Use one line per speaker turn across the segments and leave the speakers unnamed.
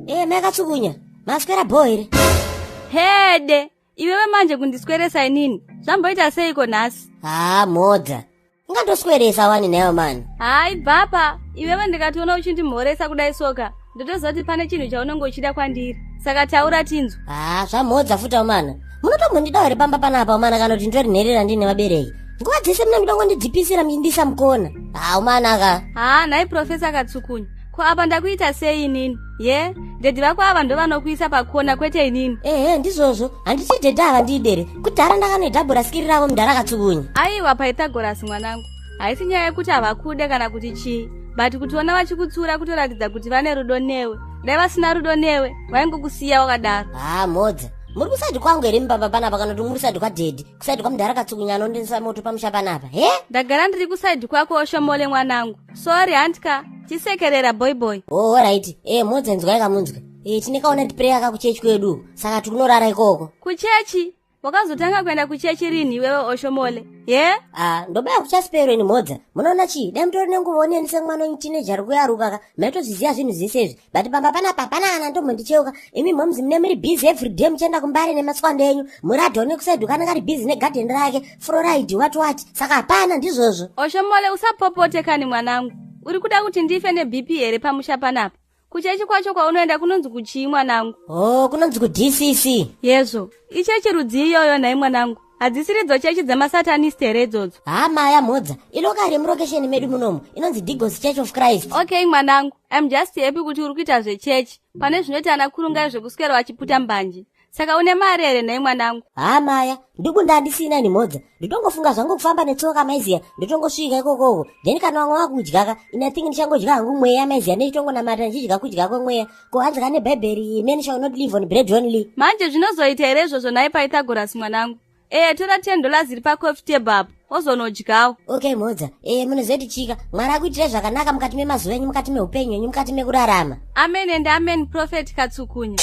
E makatsukunya maswera bho here?
Hede, iwewe manje kundisweresa inini zvamboita seiko nhasi?
Haa mhodza, ungandosweresa wani nayo mani.
Hayi bvapa, iwewe ndikatoona uchindimhoresa kudai soka ndotoziva kuti pane chinhu chaunenge uchida kwandiri, saka taura tinzwa.
Haa zvamhodza futi amana, munotombondida here pamba panapa umana, kana kuti nditori nherera ndine vabereki? Nguva dzese munondida kundidzipisira muchindisa mukona. Haa umana ka.
Haa nhai Profesa Katsukunya, ko apa ndakuita sei inini? Ye dhedhi vako ava ndovanokuisa pakona, kwete inini.
Ehe ndizvozvo, handiti dhedhi ava ndiidere kudhara ndakanoidhabhura sikiri ravo mudhara Katsukunya.
Aiwa Pythagoras mwanangu, haisi nyaya yekuti havakude kana kuti chii, but kutiona vachikutsura kutoratidza kuti vane rudo newe. Dai vasina rudo newe vaingokusiya wakadaro.
Haa mhodza, muri kuside kwangu here mupamba panapa, kana kuti muri kuside kwadhedhi, kuside kwamudhara Katsukunya anondinisa moto pamusha panapa he?
Ndagara ndiri kuside kwako Oshomole mwanangu. Sorry handika chisekerera boy boy.
Oh right. Mhodza nzwai kamunzwe. Tine kaona prayer kakuchechi kwedu, saka tikunorara ikoko.
Kuchechi? Wakazotanga kuenda kuchechi rini iwewe Oshomole? Ye?
Ah, ndobaya kuchaspero ini mhodza. Munoona chii? Dai mutori nenguva onendise mwana wenyu teenager ari kuyaruka ka. Maitozviziva zvinhu zvese izvi. But pamba panapa hapana kana ndombondicheuka. Imi moms mune muri busy every day muchienda kumbare nematswanda enyu. Muradho nekuside kanenge ari busy negarden rake. Fluoride what what. Saka hapana ndizvozvo.
Oshomole usapopote kani mwanangu. Uri kuda kuti ndife neBP here pamusha panapa? Kuchechi kwacho kwaunoenda kunonzi kuchii mwanangu?
Oh, kunonzi kuDCC.
Yezvo, ichechi rudzi iyoyo nhai mwanangu? Hadzisiridzo chechi dzemasatanist here idzodzo?
Haa maya mhodza, ilokari yemurokesheni medu munomu inonzi Digos Church of Christ.
Okay mwanangu, I'm just happy kuti uri kuita zvechechi pane zvinoita ana kurungai zvekuswera vachiputa mbanje. Saka une mari here nhai mwanangu?
Haa maya, ndikunda ndisina ini mhodza. Nditongofunga zvangu kufamba netsoka maiziya, ndotongosvika ikokoko. Then kana vamwe vakudya ka, ini I think ndichangodya hangu mweya maiziya, ndichitongonamata ndichidya kudya kwemweya. Ko hanzi kane bhaibheri, men shall not live on bread only.
Manje zvinozoita here izvozvo nhai Pythagoras mwanangu? Tora $10 iri pacoffee table apo, ozonodyawo.
Okay mhodza, munozoti chika, Mwari akuitire zvakanaka mukati memazuva enyu, mukati meupenyu hwenyu, mukati mekurarama.
Amen and amen Prophet Katsukunya.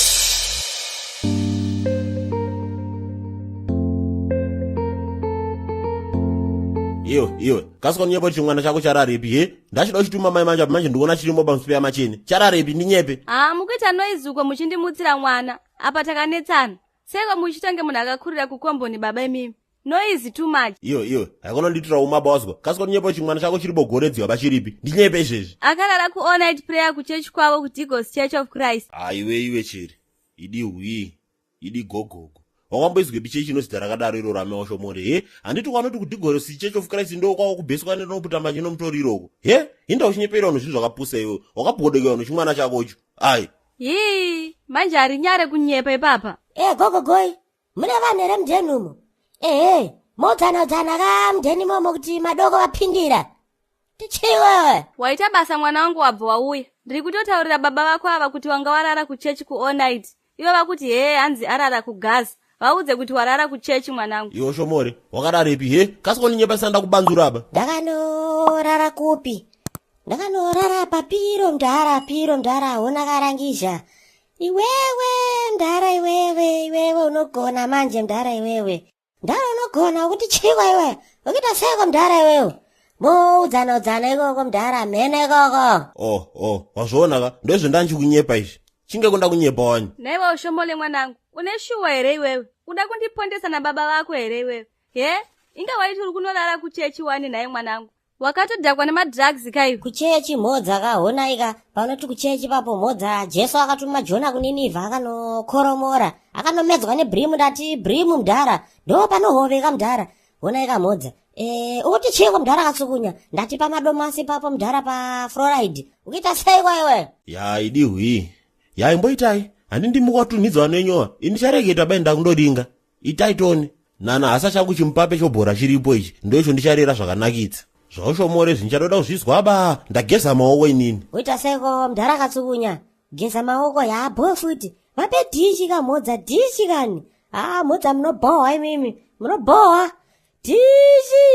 Iwe iwe, kasi kwanyepa kuti chimwana chako chararepi he? Ndachida kuchituma mai manje apa, manje ndikuona chirimo pamusipe macheni. Chararepi ndinyepe?
Haa mukuita noise uko muchindimutsira mwana. Apa takanetsana. Seko muchitange munhu akakurira kukomboni baba imimi. Noise too much.
Iwe iwe, haikona nditira umaba wazwa. Kasi kwanyepa kuti chimwana chako chiri bogoredziwa pachiripi. Ndinyepe izvezvi.
Akarara ku all night prayer kuchechi kwavo kuDigos Church of Christ.
Ah iwe iwe chiri. Idi hwii. Idi gogogo. Wakamboizwepi chechi inozita rakadaro iro rame washomore he? Handiti kwanoti kuDigos Church of Christ ndo kwavo kubheswa nenoputa manje nomutoriro uko. He? Hinda uchinyepera vanhu zvinhu zvakapusa iwe. Wakabhodekera vanhu chimwana chakocho. Ai.
Hii, manje harinyare kunyepa ipapa.
Gogogoi, mune vanhu here mudheni umo? Ehe, modzana-dzana ka mudheni imomo kuti madoko vapindira. Tichiwewe.
Waita basa mwana wangu wabva wauya. Ndiri kutotaurira baba vako ava kuti wanga warara kuchechi ku all night. Ivo vakuti hee hanzi arara kugaza. Vaudze kuti warara kuchechi mwanangu.
Iwe Shomore, wakararepi he? Kasi kwaninyepa sanda kubanzura apa.
Ndakanorara kupi? Ndakanorara papiro mdhara, piro mdhara, hona karangizha. Iwewe mdhara iwewe, iwewe unogona manje mdhara iwewe. Mdhara unogona kuti chikwa iwe. Ukuita seko mdhara iwewe. Moudzana udzana ikoko mdhara, mhene ikoko.
Oh, wazviona ka? Ndozvo ndandichikunyepa izvi. Chinge kunda kunyepa wani.
Naiwe Oshomole mwanangu, une shuwa here iwewe? Uda kundipondesa nababa vako here iwewe? He? Inga waiti uri kunorara kuchechi wani nhai mwanangu. Wakatodhakwa nemadrugs kaiwe.
Kuchechi mhodza ka, honai ka, panoti kuchechi papo mhodza, Jesu akatuma Jona kuNinivha akanokoromora, akanomedzwa nebhirimu, ndati bhirimu mudhara, ndo panohoveka mudhara. Honai ka mhodza. Ukuti chiko mudhara Katsukunya, ndati pamadomasi papo mudhara pa fluoride. Ukuita sei kwa iwe?
Ya idi hwi. Ya imboitai. Handi ndimuka kutunhidza vanhu venyowa. Ini ndichareketa bai ndakundoringa. Itai tone. Nana hasa changu chimupape chobhora chiripo ichi. Ndoicho ndicharera zvakanakitsa. Zvaushomore zvinchadoda kuzvizwa ba. Ndageza maoko inini.
Uita seiko mudhara Katsukunya? Geza maoko yaabho futi. Vape dhishi ka mhodza, dhishi kani. Haa mhodza munobhowa imimi. Munobhowa. Dhishi.